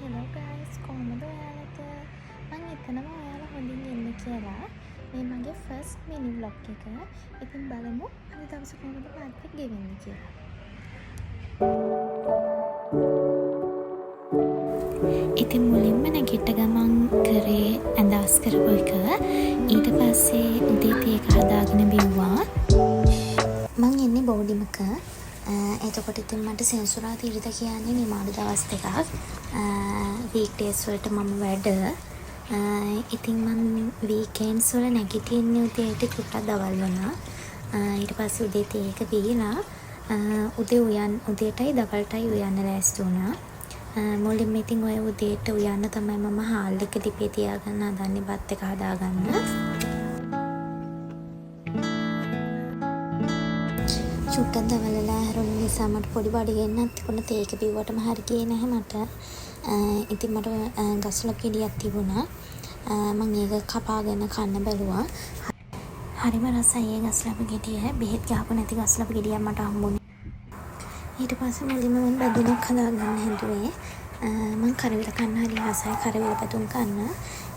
Hello guys, කොහොමද ඔයාලට? මං හිතනවා ඔයාලා හොඳින් ඉන්න කියලා. මේ මගේ ෆස්ට් මිනි ව්ලොග් එක. ඉතින් බලමු අද දවස කොහොමද මාත් එක්ක ගෙවෙන්නේ කියලා. ඉතින් මුලින්ම නැගිට්ට ගමන් කරේ ඇඳ අස් කරපු එක. ඊට පස්සේ උදේ තේ එක හදාගෙන බිව්වා. මං ඉන්නේ බෝඩිමක. එතකොට ඉතින් මට සෙනසුරාදා ඉරිදා කියන්නේ නිවාඩු දවස් දෙකක්. වීක් ඩේස් වලට මම වැඩ. ඉතින් මං වීකෙන්ඩ්ස් වල නැගිටින්නේ උදේට චුට්ටක් දවල් වුණා. ඊට පස්සේ උදේ තේ එක බීලා උදේ උයන් උදේටයි දවල්ටයි උයන්න ලෑස්ති වුණා. මුලින්ම ඉතින් ඔය උදේට උයන්න තමයි මම හාල් එක ලිපේ තියාගන්න හදන්නේ බත් එක හදාගන්න. චුට්ටක් දවල් වෙලා හැරුණ නිසා මට පොඩි බඩගින්නක් තිබුණා. තේ එක බිව්වටම හරි ගියේ නැහැ මට. ඉතින් මට ගස්ලොප් ගෙඩියක් තිබුණා. මං ඒක කපාගෙන කන්න බැලුවා. හරිම රසයි ඒ ගස්ලොප් ගෙඩිය. බෙහෙත් ගහපු නැති ගස්ලොප් ගෙඩියක් මට හම්බුනේ. ඊට පස්සේ මුලින්ම මම බැදුමක් හදාගන්න හැදුවේ. මං කරවිල කන්න හරි ආසයි, කරවිල බැදුම් කන්න.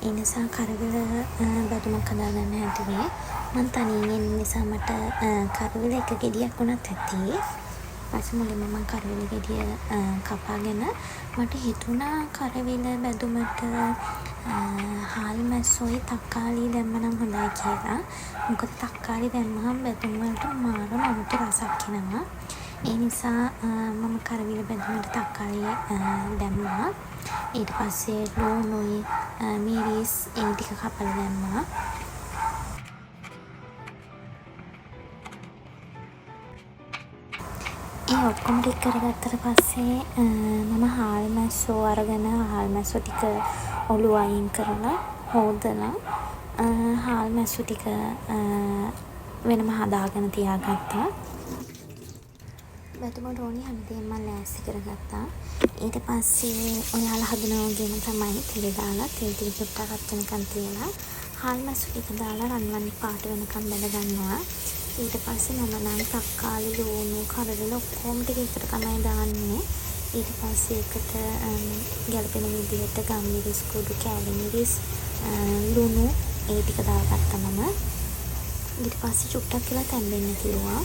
ඒ නිසා කරවිල බැදුමක් හදාගන්න හැදුවේ. මං තනියෙන් ඉන්න නිසා මට කරවිල එක ගෙඩියක් වුණත් ඇති. පස්සේ මුලින්ම මං කරවිල ගෙඩිය කපාගෙන මට හිතුණා කරවිල බැදුමට හාල් මැස්සොයි තක්කාලියි දැම්ම නම් හොඳයි කියලා. මොකද තක්කාලි දැම්මහම බැදුම් වලට මාරම අමුතු රසක් එනවා. ඒ නිසා මම කරවිල බැදුමට තක්කාලි දැම්මා. ඊට පස්සේ ලූණුයි මිරිස් ඒ ටික කපලා දැම්මා. ඒ ඔක්කොම ටික කරගත්තට පස්සේ මම හාල් මැස්සෝ අරගෙන හාල් මැස්සෝ ටික ඔළුව අයින් කරලා හෝදලා හාල් මැස්සෝ ටික වෙනම හදාගෙන තියාගත්තා. බැදුමට ඕනි හැමදේම මං ලෑස්ති කරගත්තා. ඊට පස්සේ ඔයාලා හදනවා වගේම තමයි තෙල් දාලා, තෙල් ටික චුට්ටක් රත් වෙනකන් තියලා, හාල් මැස්සෝ ටික දාලා රන්වන් පාට වෙනකන් බැද ගන්නවා. ඊට පස්සේ මම නම් තක්කාලි, ලූණු, කරවිල ඔක්කොම ටික එකට තමයි දාන්නේ. ඊට පස්සේ ඒකට ගැලපෙන විදිහට ගම්මිරිස් කුඩු, කෑලි මිරිස්, ලුණු ඒ ටික දාගත්තා මම. ඊට පස්සේ චුට්ටක් වෙලා තැම්බෙන්න තියුවා.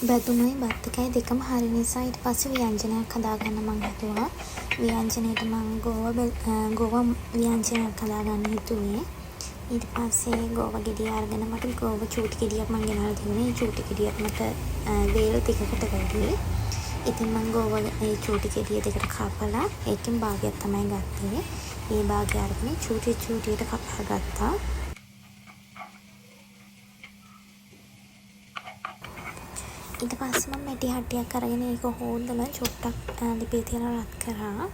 බැදුමයි බත් එකයි දෙකම හරි නිසා ඊට පස්සේ ව්‍යංජනයක් හදාගන්න මං හිතුවා. ව්‍යංජනයට මං ගෝවා ව්‍යංජනයක් හදාගන්න හිතුවේ. ඊට පස්සේ ගෝවා ගෙඩිය අරගෙන මට ගෝවා චූටි ගෙඩියක් මං ගෙනල්ලා තිබුණේ. ඒ චූටි ගෙඩියත් මට වේල් දෙකකට වැඩි. ඉතින් මං ගෝවා ඒ චූටි ගෙඩිය දෙකට කපලා ඒකෙන් භාගයක් තමයි ගත්තේ. ඒ භාගය අරගෙන චූටි චූටියට කපා ගත්තා. ඊට පස්සේ මම මැටි හට්ටියක් අරගෙන ඒක හෝදලා චුට්ටක් ලිපේ තියලා රත් කරා.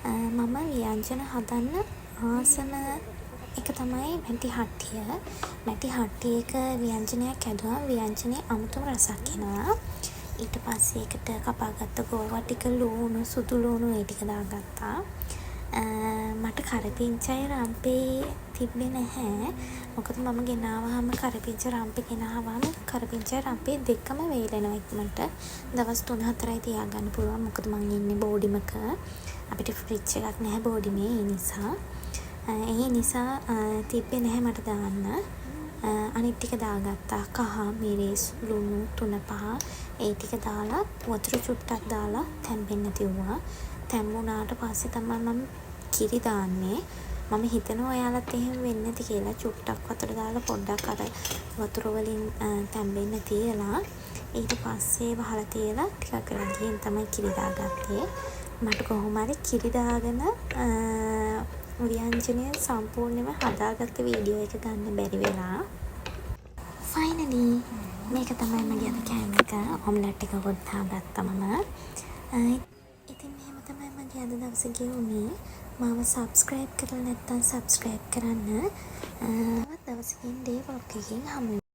මම ව්‍යංජන හදන්න ආසම එක තමයි මැටි හට්ටිය. මැටි හට්ටියක ව්‍යංජනයක් හැදුවම ව්‍යංජනේ අමුතුම රසක් එනවා. ඊට පස්සේ ඒකට කපාගත්ත ගෝවා ටික, ලූණු, සුදු ලූණු ඒ ටික දාගත්තා. මට කරපිංචයි රම්පෙයි තිබ්බේ නැහැ. මොකද මම ගෙනාවහම කරපිංච රම්පෙ ගෙනාවම කරපිංචයි රම්පෙයි දෙකම වේලෙනවා ඉක්මනට. දවස් 3-4යි තියාගන්න පුළුවන්. මොකද මං ඉන්නේ බෝඩිමක. අපිට ෆ්‍රිජ් එකක් නැහැ බෝඩිමේ. ඒ නිසා. ඒ නිසා තිබ්බේ නැහැ මට දාන්න. අනිත් ටික දාගත්තා. කහ, මිරිස්, ලුණු තුන පහ ඒ ටික දාලා වතුර චුට්ටක් දාලා තැම්බෙන්න තිව්වා. තැම්බුනාට පස්සේ තමයි මම කිරි දාන්නේ. මම හිතනවා ඔයාලත් එහෙම වෙන්නේ නැති කියලා. චුට්ටක් වතුර දාලා පොඩ්ඩක් අර වතුර වලින් තැම්බෙන්න තියලා ඊට පස්සේ වහලා තියලා ටිකක් වෙලා ගිහින් තමයි කිරි දාගත්තේ. මට කොහොම හරි කිරි දාගෙන ව්‍යංජනය සම්පූර්ණයෙන්ම හදාගත්ත වීඩියෝ එක ගන්න බැරි වෙලා. ෆයිනලි මේක තමයි මගේ අද කෑම එක. ඔම්ලට් එකකුත් දාගත්තා මම. ඉතින් මෙහෙම තමයි මගේ අද දවස ගෙවුනේ. මාව සබ්ස්ක්‍රයිබ් කරලා නැත්නම් සබ්ස්ක්‍රයිබ් කරන්න. තවත් දවසකින් ඩේ ව්ලොග් එකකින් හමු වෙමු.